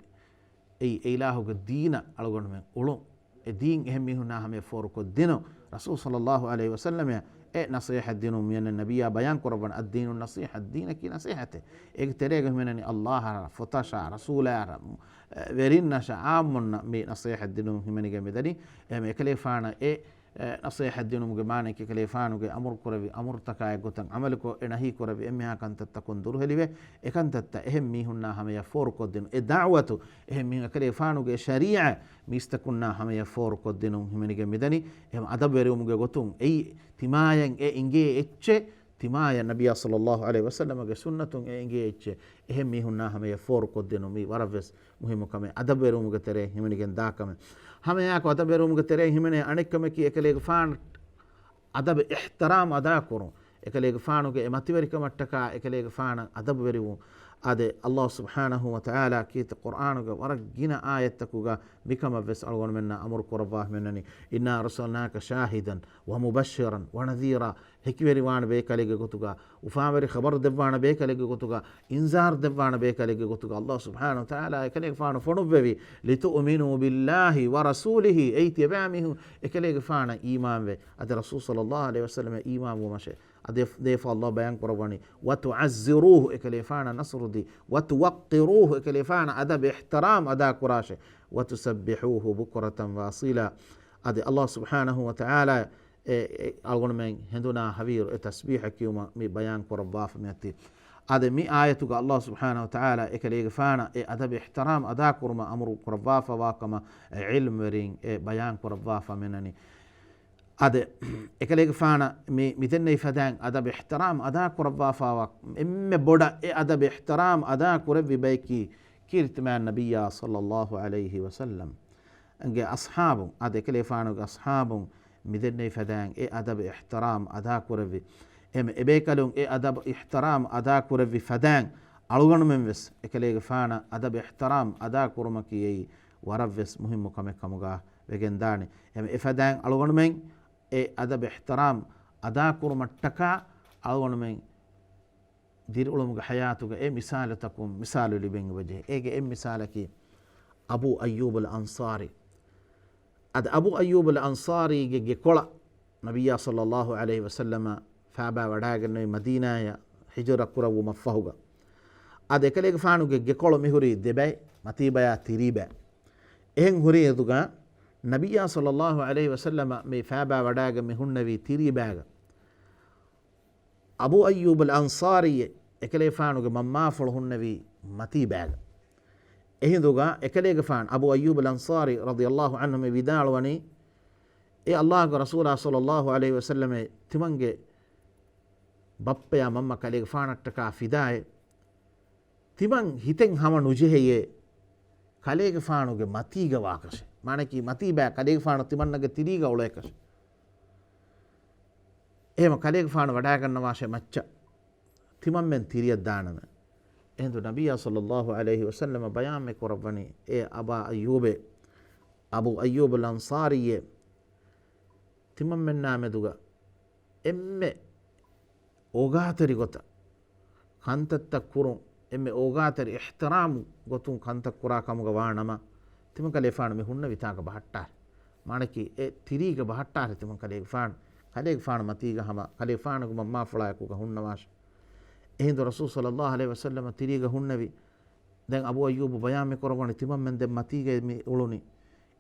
އެއީ އެ އިލާހުގެ ދީނަށް އަޅުގަނޑުމެން އުޅުން. އެ ދީން އެހެން މީހުންނާ ހަމަޔަށް ފޯރުކޮށްދިނުން. ރަސޫލު ޞައްލައްލާހު ޢަލައިހި ވަސައްލަމަށް އެ ނަޞޭޙަތް ދިނުން މިއަންނަ ނަބިއްޔާ ބަޔާން ކުރައްވަން، އައްދީނު ނަޞީޙަ، ދީނަކީ ނަޞޭޙަތޭ. އޭގެ ތެރޭގަ ހިމެނެނީ ﷲ އަށާ، ފޮތަށާ، ރަސޫލާ، ވެރިންނަށާ، އާއްމުންނަށް މި ނަޞޭޙަތް ދިނުން ހިމެނިގެން މިދަނީ. އެހެން އެކަލޭގެފާނަށް އެ އެ، ނަޞޭޙަތް ދިނުމުގެ މާނައަކީ އެކަލޭގެފާނުގެ އަމުރު ކުރެއްވި އަމުރުތަކާއެއް ގޮތަށް ޢަމަލުކޮށް، އެ ނަހީ ކުރެއްވި އެންމެހާ ކަންތައްތަކުން ދުރުހެލިވެ، އެ ކަންތައްތައް އެހެން މީހުންނާ ހަމަޔަށް ފޯރުކޮށްދިނުން. އެ ދަޢުވަތު އެހެން މީހުން އެކަލޭގެފާނުގެ ޝަރީޢަތް މީސްތަކުންނާ ހަމަޔަށް ފޯރުކޮށްދިނުން ހިމެނިގެން މިދަނީ. އެހެން އަދަބުވެރިވުމުގެ ގޮތުން އެއީ ތިމާޔަށް އެ އިނގޭ އެއްޗެއް، ތިމާޔަށް ނަބިއްޔާ ޞައްލައްލާހު ޢަލައިހި ވަސައްލަމަގެ ސުންނަތުން އެ އިނގޭ އެއްޗެއް އެހެން މީހުންނާ ހަމަޔަށް ފޯރުކޮށްދިނުން މީ ވަރަށްވެސް މުހިއްމު ކަމެއް، އަދަބުވެރިވުމުގެ ތެރޭ ހިމެނިގެން ދާ ކަމެއް. ހަމައެއާއެކު އަދަބުވެރިވުމުގެ ތެރޭ ހިމެނޭ އަނެއްކަމަކީ އެކަލޭގެފާނަށް އަދަބު އިޙްތިރާމް އަދާކުރުން. އެކަލޭގެފާނުގެ އެ މަތިވެރިކަމަށްޓަކާ އެކަލޭގެފާނަށް އަދަބުވެރިވުން. އާދެ، ﷲ ސުބްޙާނަހޫ ވަތަޢާލާ ކީރިތި ޤުރްއާނުގެ ވަރަށް ގިނަ އާޔަތްތަކުގަ މިކަމަށްވެސް އަޅުގަނޑުމެންނަށް އަމުރު ކުރައްވާ ހިމެނެނީ، "إنا أرسلناك شاهدا ومبشرا ونذيرا." ހެކިވެރިވާނެ ބޭކަލެއްގެ ގޮތުގަ، އުފާވެރި ޚަބަރު ދެއްވާނެ ބޭކަލެއްގެ ގޮތުގަ، އިންޒާރު ދެއްވާނެ ބޭކަލެއްގެ ގޮތުގަ ﷲ ސުބްޙާނަހޫ ވަތަޢާލާ އެކަލޭގެފާނު ފޮނުއްވެވި، "لتؤمنوا بالله ورسوله." އެއީ ތިޔަބައިމީހުން އެކަލޭގެފާނަށް އީމާންވެ، އަދި ރަސޫލު ޞައްލައްލާހު ޢަލައިހި ވަސައްލަމަށް އީމާން ވުމަށެ. އަދި ދެފަ ﷲ ބަޔާން ކުރައްވަނީ، "وتعزروه" އެކަލޭގެފާނަށް ނަޞްރުދީ، "وتوقروه" އެކަލޭގެފާނަށް އަދަބު އިޙްތިރާމް އަދާކުރާށެ، "وتسبحوه بكرة وأصيلا." އަދި ﷲ ސުބްޙާނަހޫ ވަތަޢާލާ އެ، އެ، އަޅުގަނޑުމެން ހެނދުނާ ހަވީރު އެ ތަސްބީޙަ ކިޔުމަށް މި ބަޔާން ކުރައްވާފަ މިއޮތީ. އާދެ، މި އާޔަތުގަ ﷲ ސުބްޙާނަހޫ ވަތަޢާލާ އެކަލޭގެފާނަށް އެ އަދަބު އިޙްތިރާމް އަދާކުރުމަށް އަމުރު ކުރައްވާފަވާ ކަމަށް އެ ޢިލްމުވެރިން އެ ބަޔާން ކުރައްވާފަ މިނަނީ. އާދެ، އެކަލޭގެފާނަށް މި، މިދެންނެވި ފަދައިން އަދަބު އިޙްތިރާމް އަދާ ކުރައްވާފަވާ އެންމެ ބޮޑަށް އެ އަދަބު އިޙްތިރާމް އަދާ ކުރެއްވި ބަޔަކީ ކީރިތި މާތް ނަބިއްޔާ ޞައްލައްލާހު ޢަލައިހި ވަސައްލަމް ގެ އަޞްޙާބުން، އާދެ، އެކަލޭފާނުގެ އަޞްޙާބުން މިދެންނެވި ފަދައިން އެ އަދަބު އިޙްތިރާމް އަދާ ކުރެއްވި. އެމެ އެބޭކަލުން އެ އަދަބު އިޙްތިރާމް އަދާ ކުރެއްވި ފަދައިން އަޅުގަނޑުމެން ވެސް އެކަލޭގެފާނަށް އަދަބު އިޙްތިރާމް އަދާ ކުރުމަކީ އެއީ ވަރަށް ވެސް މުހިއްމު ކަމެއް ކަމުގަ ވެގެން ދާނެ. އެމެ އެ ފަދައިން އަޅުގަނޑުމެން އެ އަދަބު އިޙްތިރާމް އަދާ ކުރުމަށްޓަކާ އަޅުގަނޑުމެން ދިރިއުޅުމުގެ ޙަޔާތުގަ އެ މިސާލުތަކުން މިސާލު ލިބެން އެބަޖެހޭ. އޭގެ އެއް މިސާލަކީ އަބޫ އައްޔޫބުލް އަންޞާރީ. އަދި އަބޫ އައްޔޫބުލް އަންޞާރީގެ ގެކޮޅަށް ނަބިއްޔާ ޞައްލައްލާހު ޢަލައިހި ވަސައްލަމަ ފާބާ ވަޑާގެންނެވި މަދީނާޔަށް ހިޖުރަ ކުރައްވުމަށްފަހުގަ. އަދި އެކަލޭގެފާނުގެ ގެކޮޅު މިހުރީ ދެބައި، މަތީބަޔާ ތިރީބައި. އެހެން ހުރި އެދުގަ ނަބިއްޔާ ޞައްލައްލާހު ޢަލައިހި ވަސައްލަމަ މި ފާބާ ވަޑާގެން މި ހުންނެވީ ތިރީބައިގަ. އަބޫ އައްޔޫބުލް އަންޞާރީ އެކަލޭފާނުގެ މަންމާފުޅު ހުންނެވީ މަތީ ބައިގަ. އެހިނދުގަ އެކަލޭގެފާނު އަބޫ އައްޔޫބުލް އަންޞާރީ ރަޟިޔައްލާހު ޢަންހު މި ވިދާޅުވަނީ، އޭ ﷲގެ ރަސޫލާ ޞައްލައްލާހު ޢަލައިހި ވަސައްލަމޭ، ތިމަންގެ ބައްޕަޔާ މަންމަ ކަލޭގެފާނަށްޓަކާ ފިދާއޭ. ތިމަން ހިތެއް ހަމަ ނުޖެހެޔޭ ކަލޭގެފާނުގެ މަތީގަ ވާކަށެއް. މާނައަކީ މަތީ ބައި ކަލޭގެފާނު ތިމަންނަގެ ތިރީގަ އުޅޭކަށެއް. އެހެމަ ކަލޭގެފާނު ވަޑާގަންނަވާށޭ މައްޗަށް ތިމަންމެން ތިރިއަށް ދާނަމޭ. އެހިނދު ނަބިއްޔާ ޞައްލައްލާހު ޢަލައިހި ވަސައްލަމަ ބަޔާން މި ކުރައްވަނީ، އޭ އަބާ އައްޔޫބޭ، އަބޫ އައްޔޫބުލް އަންޞާރީއޭ، ތިމަންމެންނާ މެދުގަ އެންމެ އޯގާތެރި ގޮތަށް ކަންތައްތައް ކުރުން، އެންމެ އޯގާތެރި އިޙްތިރާމް ގޮތުން ކަންތައް ކުރާ ކަމުގަ ވާ ނަމަ، ތިމަން ކަލޭފާނު މި ހުންނެވި ތާނގަ ބަހައްޓާށޭ. މާނައަކީ އެ ތިރީގަ ބަހައްޓާށޭ ތިމަން ކަލޭގެފާނު، ކަލޭގެފާނު މަތީގަ ހަމަ ކަލޭގެފާނުގެ މަންމާފުޅާ އެކުގަ ހުންނަވާށޭ. އެހިނދު ރަސޫލު ޞައްލައްލާހު ޢަލައިހި ވަސައްލަމަ ތިރީގަ ހުންނެވި. ދެން އަބޫ އައްޔޫބު ބަޔާން މި ކުރައްވަނީ ތިމަންމެން ދެން މަތީގައި މި އުޅުނީ.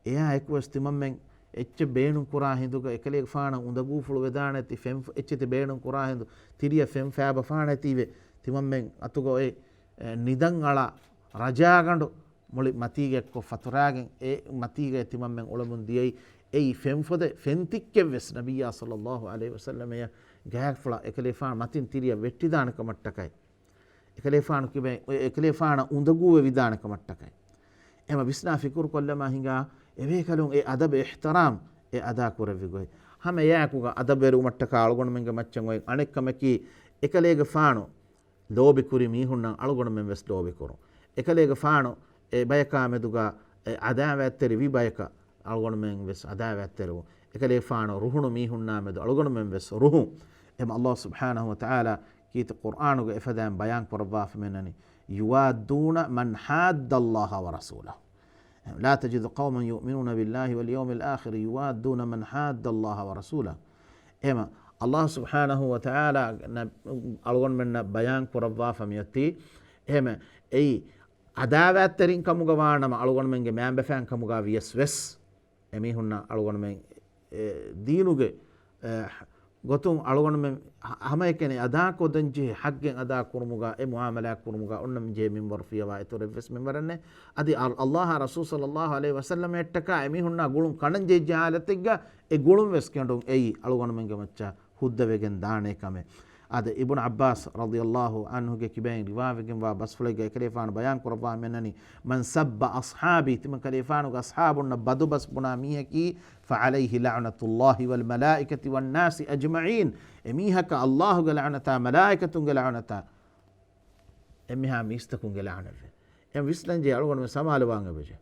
އެއާ އެކުވެސް ތިމަންމެން އެއްޗެއް ބޭނުން ކުރާ ހިނދުގަ އެކަލޭގެފާނަށް އުނދަގޫފުޅު ވެދާނެތީ ފެން އެއްޗެތި ބޭނުން ކުރާ ހިނދު ތިރިއަށް ފެން ފާބަފާނެތީވެ. ތިމަންމެން އަތުގަ އޮތް، އެ، ނިދަން އަޅާ ރަޖާގަނޑު މުޅި މަތީގަ އެއްކޮށް ފަތުރާގެން އެ މަތީގައި ތިމަންމެން އުޅެމުން ދިޔައީ. އެއީ ފެންފޮދެއް، ފެންތިއްކެއްވެސް ނަބިއްޔާ ޞައްލައްލާހު ޢަލައިހި ވަސައްލަމަޔަށް ގާތްފުޅަށް އެކަލޭފާނު މަތިން ތިރިއަށް ވެއްޓިދާނެ ކަމަށްޓަކައި. އެކަލޭފާނު ކިބައިން އޮތް އެކަލޭފާނަށް އުނދަގޫވެވިދާނެ ކަމަށްޓަކައި. އެމަ ވިސްނާ ފިކުރު ކޮށްލަމާ ހިނގާ، އެބޭކަލުން އެ އަދަބު އިޙްތިރާމް އެ އަދާ ކުރެއްވި ގޮތް. ހަމަ އެއާއެކުގަ އަދަބުވެރިވުމަށްޓަކާ އަޅުގަނޑުމެންގެ މައްޗަށް އޮތް އަނެއްކަމަކީ، އެކަލޭގެފާނު ލޯބިކުރި މީހުންނަށް އަޅުގަނޑުމެން ވެސް ލޯބިކުރުން. އެކަލޭގެފާނު އެ ބަޔަކާ މެދުގަ އެ އަދާވާތްތެރި ވި ބަޔަކަށް އަޅުގަނޑުމެން ވެސް އަދާވާތްތެރިވުން. އެކަލޭގެފާނު ރުހުނު މީހުންނާ މެދު އަޅުގަނޑުމެން ވެސް ރުހުން. އެމަ ﷲ ސުބްޙާނަހު ވަތަޢާލާ ކީރިތި ޤުރްއާނުގަ އެފަދައިން ބަޔާން ކުރައްވާފަ މިނަނީ، "يوادون من حاد الله ورسوله." لا تجد قوما يؤمنون بالله واليوم الآخر يوادون من حاد الله ورسوله. އެހެމަ ﷲ ސުބްޙާނަހޫ ވަތަޢާލާ އަޅުގަނޑުމެންނަށް ބަޔާން ކުރައްވާފަ މިއޮތީ. އެހެމަ އެއީ ޢަދާވާތްތެރިން ކަމުގަ ވާނަމަ، އަޅުގަނޑުމެންގެ މައިންބަފައިން ކަމުގަ ވިޔަސް ވެސް، އެމީހުންނަށް އަޅުގަނޑުމެން އެ ދީނުގެ، އެ، ގޮތުން އަޅުގަނޑުމެން ހަ-، ހަމައެކަނި އަދާކޮށްދޭން ޖެހޭ ޙައްޤެއް އަދާ ކުރުމުގަ އެ މުޢާމަލާތް ކުރުމުގަ އޮންނަން ޖެހޭ މިންވަރު ފިޔަވާ އިތުރެއްވެސް މިންވަރެއް ނެތް. އަދި އަ-، ﷲ އާ ރަސޫލު ޞައްލައްލާހު ޢަލައިހި ވަސައްލަމައަށްޓަކާ އެމީހުންނާ ގުޅުން ކަނޑަން ޖެހިއްޖެ ޙާލަތެއްގަ އެ ގުޅުން ވެސް ކެނޑުން އެއީ އަޅުގަނޑުމެންގެ މައްޗަށް ހުއްދަވެގެން ދާނެ ކަމެއް. އާދެ، އިބްނު ޢައްބާސް ރަޟިޔައްލާހު ޢަންހުގެ ކިބައިން ރިވާވެގެންވާ ބަސްފުޅެއްގަ އެކަލޭފާނު ބަޔާން ކުރައްވާ މިއަންނަނީ، من سب أصحابي، ތިމަން ކަލޭފާނުގެ އަޞްޙާބުންނަށް ބަދުބަސް ބުނާ މީހަކީ، فعليه لعنة الله والملائكة والناس أجمعين، އެމީހަކަށް ﷲ ގެ ލަޢުނަތާ، މަލާއިކަތުންގެ ލަޢުނަތާ، އެންމެހާ މީސްތަކުންގެ ލަޢުނަތްވޭ. އެ ވިސްނަންޖެހޭ އަޅުގަނޑުމެން ސަމާލުވާން އެބަޖެހޭ.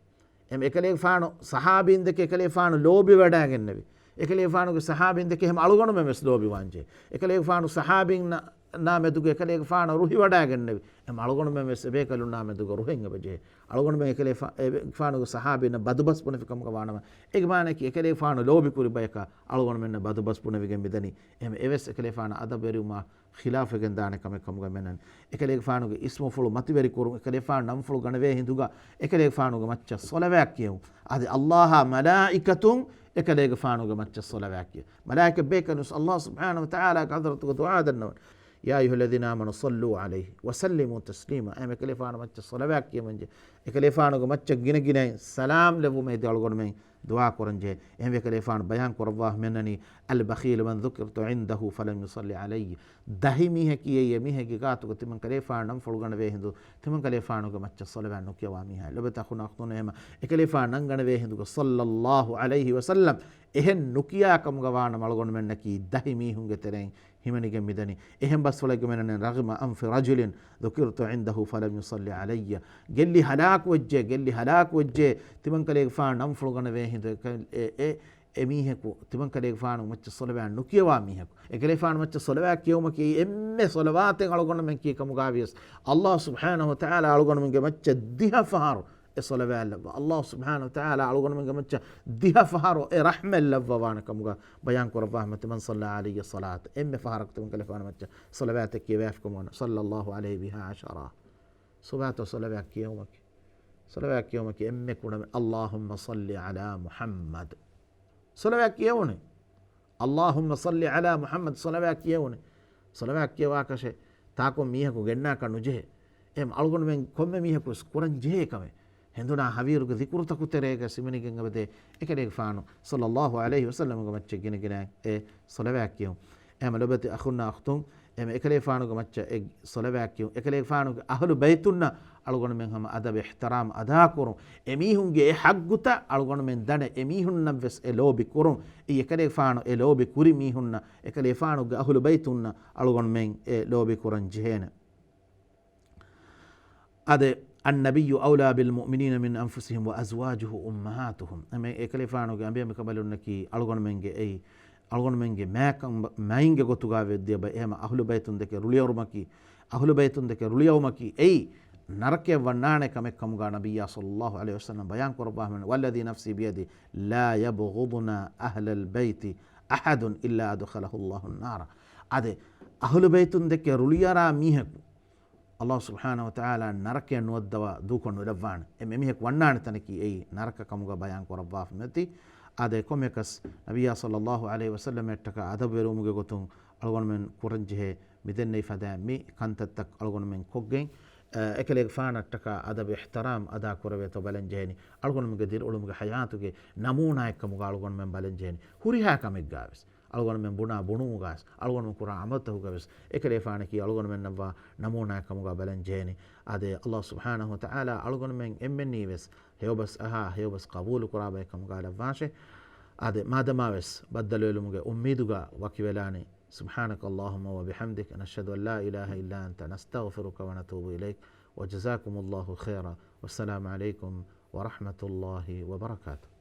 އެމް އެކަލޭގެފާނު ޞަޙާބީންދެކެ އެކަލޭގެފާނު ލޯބިވަޑައިގެންނެވި. އެކަލޭގެފާނުގެ ޞަޙާބީންދެކެ ހަމަ އަޅުގަނޑުމެން ވެސް ލޯބިވާންޖެހޭ. އެކަލޭގެފާނު ޞަޙާބީންނާ މެދުގެ އެކަލޭގެފާނު ރުހިވަޑައިގެންނެވި. އެމް އަޅުގަނޑުމެން ވެސް އެބޭކަލުންނާ މެދުގަ ރުހެއް އެބަޖެހޭ. އަޅުގަނޑުމެން އެކަލޭފާ-، އެކަލޭގެފާނުގެ ޞަޙާބީންނަށް ބަދުބަސް ބުނެފި ކަމުގަ ވާނަމަ، އޭގެ މާނައަކީ އެކަލޭގެފާނު ލޯބިކުރި ބަޔަކަށް އަޅުގަނޑުމެންނަށް ބަދުބަސް ބުނެވިގެން މިދަނީ. އެހެން އެވެސް އެކަލޭގެފާނަށް އަދަބުވެރިވުމާ ޚިލާފްވެގެން ދާނެ ކަމެއް ކަމުގަ މެނަން. އެކަލޭގެފާނުގެ އިސްމުފުޅު މަތިވެރިކުރުން، އެކަލޭގެފާނު ނަންފުޅު ގަނެވޭ ހިނދުގަ، އެކަލޭގެފާނުގެ މައްޗަށް ޞަލަވާތް ކިޔެވުން. އަދި ﷲ އާ މަލާއިކަތުން އެކަލޭގެފާނުގެ މައްޗަށް ޞަލަވާތް ކިޔެވުން. މަލާއިކަތް ބޭކަލުން ވެސް ﷲ ސުބްޙާނަހޫ ވަތަޢާލާގެ ޙަޟްރަތުގަ ދުޢާ ދަންނަވަން. يا أيها الذين آمنوا صلوا عليه وسلموا تسليما. އެހެން އެކަލޭގެފާނު މައްޗަށް ޞަލަވާތް ކިޔަމަންޖެ، އެކަލޭގެފާނުގެ މައްޗަށް ގިނަ ގިނައިން ސަލާމް ލެއްވުމަށް އެދި އަޅުގަނޑުމެން ދުޢާ ކުރަންޖެހޭ. އެހެންވެ އެކަލޭގެފާނު ބަޔާން ކުރައްވާ މިއަންނަނީ، البخيل من ذكرت عنده فلم يصل علي. ދަހި މީހަކީ އެއީ އެމީހެއްގެ ގާތުގަ ތިމަން ކަލޭގެފާނު ނަންފުޅު ގަނެވޭ ހިނދު، ތިމަން ކަލޭގެފާނުގެ މައްޗަށް ޞަލަވާތް ނުކިޔަވާ މީހާ. ލޮބުވެތި އަޚުންނާ އުޚްތުން، އެހެން އެކަލޭގެފާނު ނަން ގަނެވޭ ހިނދުގަ ޞައްލައްލާހު ޢަލައިހި ވަސައްލަމް އެހެން ނުކިޔާ ކަމުގަ ވާނަމަ އަޅުގަނޑުމެންނަކީ ދަހި މީހުންގެ ތެރެއިން ހިމެނިގެން މިދަނީ. އެހެން ބަސްފުޅެއްގަ މިއަންނަނީ، رغم أنف رجل ذكرت عنده فلم يصل علي. ގެއްލި ހަލާކުވެއްޖެ، ގެއްލި ހަލާކުވެއްޖެ، ތިމަން ކަލޭގެފާނު ނަންފުޅު ގަނެވޭ ހިނދު އެ، އެ، އެ، އެ މީހަކު ތިމަން ކަލޭގެފާނު މައްޗަށް ޞަލަވާތް ނުކިޔަވާ މީހަކު. އެކަލޭގެފާނު މައްޗަށް ޞަލަވާތް ކިޔެވުމަކީ އެންމެ ޞަލަވާތެއް އަޅުގަނޑުމެން ކީ ކަމުގަ ވިޔަސް، ﷲ ސުބްޙާނަހޫ ވަތަޢާލާ އަޅުގަނޑުމެންގެ މައްޗަށް ދިހަ ފަހަރު އެ ޞަލަވާތް ލައްވާ. ﷲ ސުބްޙާނަހޫ ވަތަޢާލާ އަޅުގަނޑުމެންގެ މައްޗަށް ދިހަ ފަހަރު އެ ރަޙްމަތް ލައްވަވާނެ ކަމުގަ ބަޔާން ކުރައްވާ ހަމަ، من صلى علي صلاة، އެންމެ ފަހަރަކު ތިމަން ކަލޭގެފާނު މައްޗަށް ޞަލަވާތެއް ކިޔެވޭފިކަމުގަ، صلى الله عليه بها عشرا. ޞަލާތު ޞަލަވާތް ކިޔެވުމަކީ، ޞަލަވާތް ކިޔެވުމަކީ އެންމެ ކުޑަ، اللهم صل على محمد. ޞަލަވާތް ކިޔެވުނީ. اللهم صل على محمد، ޞަލަވާތް ކިޔެވުނީ. ޞަލަވާތް ކިޔަވާކަށެއް ތާކުން މީހަކު ގެންނާކަށް ނުޖެހޭ. އެހެން އަޅުގަނޑުމެން ކޮންމެ މީހަކު ވެސް ކުރަން ޖެހޭ ކަމެއް. ހެނދުނާ ހަވީރުގެ ޒިކުރުތަކު ތެރޭގަ ހިމެނިގެން އެބަދޭ އެކަލޭގެފާނު ޞައްލައްލާހު ޢަލައިހި ވަސައްލަމްގެ މައްޗަށް ގިނަ ގިނައިން އެ ޞަލަވާތް ކިޔުން. އެހެން ލޮބުވެތި އަޚުންނާ އުޚްތުން، އެހެން އެކަލޭގެފާނުގެ މައްޗަށް އެ ޞަލަވާތް ކިޔުން، އެކަލޭގެފާނުގެ އަހުލު ބައިތުންނަށް އަޅުގަނޑުމެން ހަމަ އަދަބު އިޙްތިރާމް އަދާކުރުން. އެމީހުންގެ އެ ޙައްޤުތައް އަޅުގަނޑުމެން ދަނެ، އެމީހުންނަށް ވެސް އެ ލޯބި ކުރުން. އެ އެކަލޭގެފާނު އެ ލޯބި ކުރި މީހުންނަށް، އެކަލޭގެފާނުގެ އަހުލު ބައިތުންނަށް އަޅުގަނޑުމެން އެ ލޯބި ކުރަން ޖެހޭނެ. އާދެ، النبي أولى بالمؤمنين من أنفسهم وأزواجه أمهاتهم. އެމެ އެކަލޭގެފާނުގެ އަނބިޔަނބިކަނބަލުންނަކީ އަޅުގަނޑުމެންގެ އެއީ، އަޅުގަނޑުމެންގެ މާތްކަނބަ-، މައިންގެ ގޮތުގަ ވެއްދިޔަބަ، އެހެމަ އަހުލު ބައިތުންދެކެ ރުޅިއައުރުމަކީ، އަހުލު ބައިތުންދެކެ ރުޅިއައުމަކީ އެއީ، ނަރަކަޔަށް ވަންނާނެ ކަމެއް ކަމުގަ ނަބިއްޔާ ޞައްލައްލާހު ޢަލައިހި ވަސައްލަމް ބަޔާން ކުރައްވާ ހަމަ، والذي نفسي بيده لا يبغضنا أهل البيت أحد إلا أدخله الله النار. އާދެ، އަހުލު ބައިތުންދެކެ ރުޅިއަރާ މީހަކު ﷲ ސުބްޙާނަހޫ ވަތަޢާލާ ނަރަކަޔަށް ނުވައްދަވާ ދޫކޮށް ނުލައްވާނެ. އެ އެމީހަކު ވަންނާނެ ތަނަކީ އެއީ ނަރަކަ ކަމުގަ ބަޔާން ކުރައްވާފަ މިއޮތީ. އާދެ، ކޮންމެއަކަސް ނަބިއްޔާ ޞައްލައްލާހު ޢަލައިހި ވަސައްލަމައަށްޓަކާ އަދަބުވެރިވުމުގެ ގޮތުން އަޅުގަނޑުމެން ކުރަންޖެހޭ މިދެންނެވި ފަދައިން މި ކަންތައްތައް އަޅުގަނޑުމެން ކޮށްގެން، އެކަލޭގެފާނަށްޓަކާ އަދަބު އިޙްތިރާމް އަދާ ކުރެވޭތޯ ބަލަންޖެހޭނީ. އަޅުގަނޑުމެންގެ ދިރިއުޅުމުގެ ޙަޔާތުގެ ނަމޫނާއެއްކަމުގަ އަޅުގަނޑުމެން ބަލަންޖެހޭނީ. ހުރިހާ ކަމެއްގަވެސް އަޅުގަނޑުމެން ބުނާ ބުނުމުގަވެސް، އަޅުގަނޑުމެން ކުރާ ޢަމަލުތަކުގަވެސް، އެކަލޭފާނަކީ އަޅުގަނޑުމެންނަށްވާ ނަމޫނާއެއް ކަމުގަ ބަލަން ޖެހޭނީ. އާދެ، ﷲ ސުބްޙާނަހޫ ވަތަޢާލާ އަޅުގަނޑުމެން އެންމެންނީވެސް ހެޔޮބަސް އަހާ، ހެޔޮބަސް ޤަބޫލު ކުރާ ބައެއް ކަމުގަ ލައްވާށޭ. އާދެ، މާދަމާވެސް ބައްދަލުވެލުމުގެ އުއްމީދުގަ ވަކިވެލާނީ. سبحانك اللهم وبحمدك، نشهد أن لا إله إلا أنت، نستغفرك ونتوب إليك، وجزاكم الله خيرا، والسلام عليكم ورحمة الله وبركاته.